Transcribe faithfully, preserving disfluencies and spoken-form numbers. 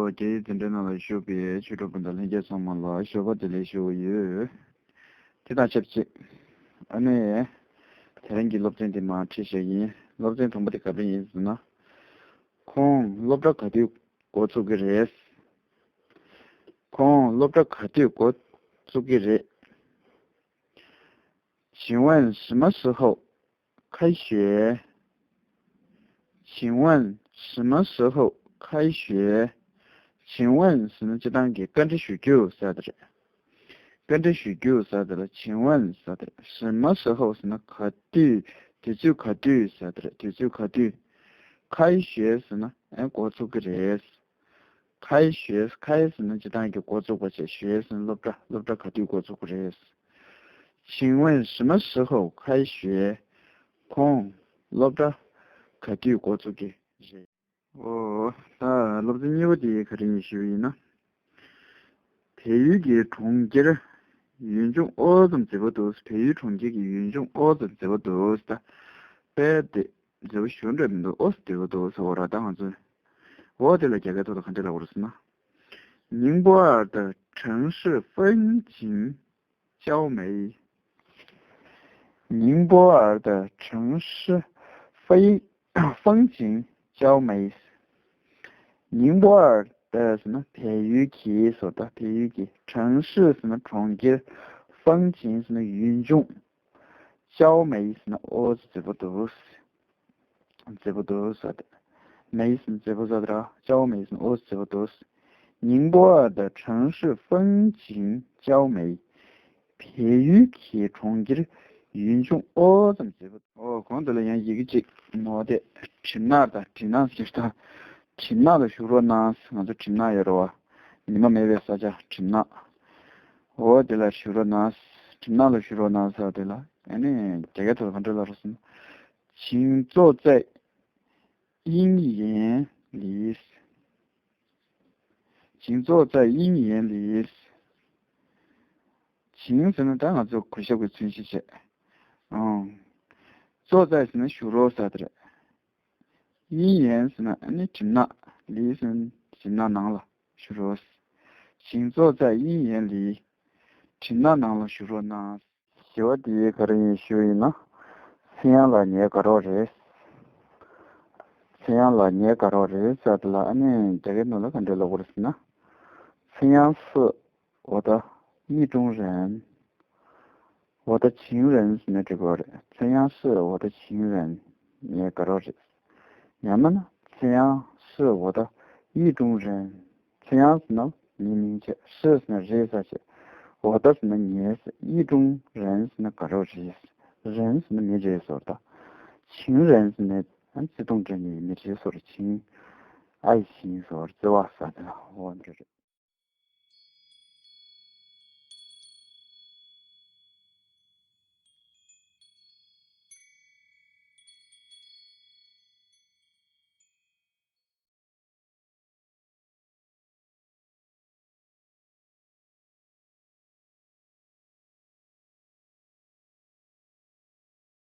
རྒྱ་ཡིག་འཛིན་གྲྭའི་ནང་ལ་བཞུགས་པའི་ཆོས་གྲོགས་སྤུན་ཟླ་ལྷན་རྒྱས་ཚང་མ་ལ་ཞོགས་པ་བདེ་ལེགས་ཞུ་གི་ཡོད། དེ་དང་ཆབས་ཅིག་ཨ་ནི། དེ་རིང་གི་སློབ་ཚན་འདི་མར་ཁྲིད་བཞག་གི་ཡིན། སློབ་ཚན་དང་པོ་དེ་ག་འདྲ་ཡིན་ཟེར་ན། ཁོང་སློབ་གྲྭ་ག་དུས་འགོ་ཚུགས་ཀྱི་རེད། ཁོང་སློབ་གྲྭ་ག་དུས་འགོ་ཚུགས་ཀྱི་རེད། 请问什么时候开学？请问什么时候开学？请问ཟེར་ན་སྤྱིར་བཏང་གི་བཀའ་འདྲི་ཞུ་རྒྱུ་ཟེར་དེ་རེད། བཀའ་འདྲི་ཞུ་རྒྱུ་ཟེར་དེ་ལ་请问ཟེར་དེ་རེད། 什么时候ཟེར་ན་ག་དུས། དུས་ཚོད་ག་དུས་ཟེར་དེ་རེད། དུས་ཚོད་ག་དུས། 开学ཟེར་ན་ཨེ་འགོ་ཚུགས་ཀྱི་རེད། 开学། 开ཟེར་ན་སྤྱིར་བཏང་གི་འགོ་ཚུགས་པ་བྱས། 学ཟེར་ན་སློབ་གྲྭ། སློབ་གྲྭ་ག་དུས་འགོ་ཚུགས་པ་རེད། 请问什么时候开学？ ཁོང་སློབ་གྲྭ་ག་དུས་འགོ་ཚུགས་ཀྱི་རེད། ཨོ། ད་སློབ་ཚན་གཉིས་པ་དེ་ག་རེ་ཡིན་ཞུས་པ་ཡིན་ན། བལ་ཡུལ་གྱི་གྲོང་ཁྱེར་ཡུལ་ལྗོངས་ཨོ་ཙམ་མཛེས་པོ་འདུག་བལ་ཡུལ་གྲོང་ཁྱེར་གྱི་ཡུལ་ལྗོངས་ཨོ་ཙམ་མཛེས་པོ་འདུག་ད་དཔེ་དེ་མཛེས་པོ་ཞེ་དྲག་མི་འདུག་ཨོ་ཙམ་མཛེས་པོ་འདུག་ཟེར་བ་རེད། ད་ང་ཚོས་འོ་དེ་ལ་རྒྱ་སྐད་ཐོག་ཏུ་ག་འདྲ་ལབ་དགོས་རེད་ཟེར་ན། 宁波尔的城市风景 娇美。宁波尔的城市风风景娇美。宁波尔的ཟེར་ན་བལ་ཡུལ་གྱི་ཟེར། ད་བལ་ཡུལ་གྱི། 城市ཟེར་ན་གྲོང་ཁྱེར། 风景ཟེར་ན་ཡུལ་ལྗོངས། 娇美ཟེར་ན་ཨོ་ཙམ་མཛེས་པོ་འདུག་མཛེས་པོ་འདུག་ཟེར་ཏེ། 美ཟེར་ན་མཛེས་པོ་ཟེར་ཏེ་ར། 娇美ཟེར་ན་ཨོ་ཙམ་མཛེས་པོ་འདུག 宁波尔的城市风景娇美། བལ་ཡུལ་གྱི་གྲོང་ཁྱེར་ཡུལ་ལྗོངས་ཨོ་ཙམ་མཛེས་པོ། ཨོ་གོང་དེ་ལ་ཡང་ཡི་གེ་གཅིག་ནོར་ཏེ། གྲིབ་ནག་དང་གྲིབ་ནག་ཟེར་ད། གྲིབ་ནག་ལ་ཞུ་རོགས་གནང་། ང་ཚོ་གྲིབ་ནག་ཡོད་རེད་བ། ཉི་མ་མེད་པའི་ས་ཆ་གྲིབ་ནག་ཨོ་དེ་ལ་ཞུ་རོགས་གནང་། གྲིབ་ནག་ལ་ཞུ་རོགས་གནང་ཟེར་དེ་ལ་ཨ་ནི་རྒྱ་སྐད་ཐོག་ག་འདྲ་ལབ་རོགས་ཟེར་ན། 请坐在 阴影里། 请坐在阴影里། 请ཟེར་ན་ད་ང་ཚོ་གུས་ཞབས་ཀྱི་མཚོན་བྱེད་བྱས། ཨང་། 坐在ཟེར་ན་བཞུགས་རོགས་ཟེར་དེ་རེད། 阴影ཟེར་ན་ཨ་ནི་གྲིབ་ནག 里ཟེར་ན་གྲིབ་ནག་ནང་ལ་བཞུགས་རོགས། 请坐在阴影里། གྲིབ་ནག་ནང་ལ་བཞུགས་རོགས་གནང་། བཞི་པ་དེ་ག་རེ་ཡིན་ཞུ་ཡིན་ན། ཚེ་དབྱངས་ལགས་ངའི་དགའ་རོགས་རེད། ཚེ་དབྱངས་ལགས་ངའི་དགའ་རོགས་རེད་ཟེར་དེ་ལ་ཨ་ནི་རྒྱ་སྐད་ནང་ལ་ག་འདྲ་ལབ་དགོས་རེད་ཟེར་ན། 陈阳是我的意中人། 我的情人ཟེར་ནས་འབྲི་དགོས་རེད། 陈阳是我的情人། ངའི་དགའ་རོགས་རེད། ཡང་མིན་ན་陈阳是我的意中人། 陈阳ཟེར་ན་མི་མིང་བྱས། 是ཟེར་ན་རེད་ཟེར་བྱས། 我的ཟེར་ན་ངའི་ཟེར། 意中人ཟེར་ན་དགའ་རོགས་རེད། 人ཟེར་ན་མི་རེད་ཟེར་བ་དང་། 情人ཟེར་ནས་བརྩེ་དུང་འདྲ་མཉམ་མི་རེད་ཟེར། 情། 爱情ཟེར་བ་བརྩེ་བ་ཟེར་དེ་ལ་འོ་འདྲ་རེད།